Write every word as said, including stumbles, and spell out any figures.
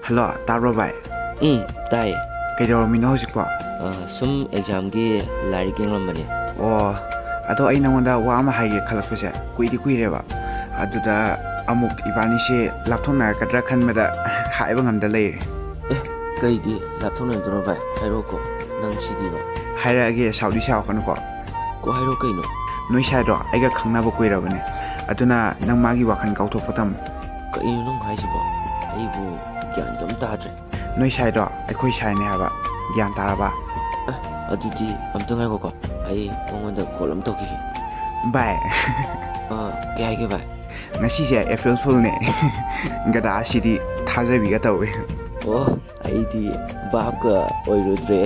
Hello, ꯇꯥꯕ꯭ꯔꯣ ꯚꯥꯏ? ꯎꯝ, ꯇꯥꯏꯌꯦ꯫ ꯀꯩꯗꯧꯔꯝꯃꯤꯅꯣ ꯍꯧꯖꯤꯛꯄꯣ? ꯑ, ꯁꯨꯝ ꯑꯦꯛꯖꯥꯝꯒꯤ ꯂꯥꯏꯔꯤꯛ ꯌꯦꯡꯂꯝꯕꯅꯦ꯫ ꯑꯣ, ꯑꯗꯣ ꯑꯩ ꯅꯉꯣꯟꯗ ꯋꯥ ꯑꯃ ꯍꯥꯏꯒꯦ ꯈꯜꯂꯛꯄꯁꯦ ꯀꯨꯏꯗꯤ ꯀꯨꯏꯔꯦꯕ꯫ ꯑꯗꯨꯗ ꯑꯃꯨꯛ ꯏꯕꯥꯅꯤꯁꯦ ꯂꯥꯞꯊꯣꯛꯅꯔꯛꯀꯗ꯭ꯔꯥ ꯈꯟꯕꯗ ꯍꯥꯏꯕ ꯉꯝꯗ ꯂꯩꯔꯦ꯫ ꯑꯦ, ꯀꯩꯒꯤ ꯂꯥꯞꯊꯣꯛꯅꯗꯣꯏꯅꯣ ꯚꯥꯏ? ꯍꯥꯏꯔꯛꯑꯣꯀꯣ, ꯅꯪ ꯁꯤꯗꯤꯕ꯫ ꯍꯥꯏꯔꯛꯑꯒꯦ, ꯁꯥꯎꯗꯤ ꯁꯥꯎꯔꯛꯀꯅꯨꯀꯣ꯫ ꯀꯣ, ꯍꯥꯏꯔꯛꯑꯣ ꯀꯩꯅꯣ? ꯅꯣꯏ ꯁꯥꯏꯗꯣ ꯑꯩꯒ ꯈꯪꯅꯕ ꯀꯨꯏꯔꯕꯅꯦ, ꯑꯗꯨꯅ ꯅꯪ ꯃꯥꯒꯤ ꯋꯥꯈꯜ ꯀꯥꯎꯊꯣꯛꯄ ꯇꯝꯃꯨ꯫ ꯀꯩꯅꯣ ꯅꯪ ꯍꯥꯏꯁꯤꯕꯣ? ꯑꯩꯕꯨ ꯒ꯭ꯌꯥꯟꯒ ꯑꯝ ꯇꯥꯗ꯭ꯔꯦ꯫ ꯅꯣꯏ ꯁꯥꯏꯗꯣ ꯑꯩꯈꯣꯏ ꯁꯥꯏꯅꯦ ꯍꯥꯏꯕ, ꯒ꯭ꯌꯥꯟ ꯇꯥꯔꯕ? ꯑꯦ, ꯑꯗꯨꯗꯤ ꯑꯝꯇ ꯉꯥꯏꯈꯣꯀꯣ, ꯑꯩ ꯃꯉꯣꯟꯗ ꯀꯣꯜ ꯑꯝ ꯇꯧꯈꯤꯒꯦ꯫ ꯚꯥꯏ꯫ ꯑ, ꯀꯩ ꯍꯥꯏꯒꯦ ꯚꯥꯏ? ꯉꯁꯤꯁꯦ April Fool ꯅꯦ꯫ ꯒꯗꯥꯁꯤꯗꯤ ꯊꯥꯖꯕꯤꯒ ꯇꯧꯋꯦ꯫ ꯑꯣ, ꯑꯩꯗꯤ ꯚꯥꯞꯀ ꯑꯣꯏꯔꯨꯗ꯭ꯔꯦ꯫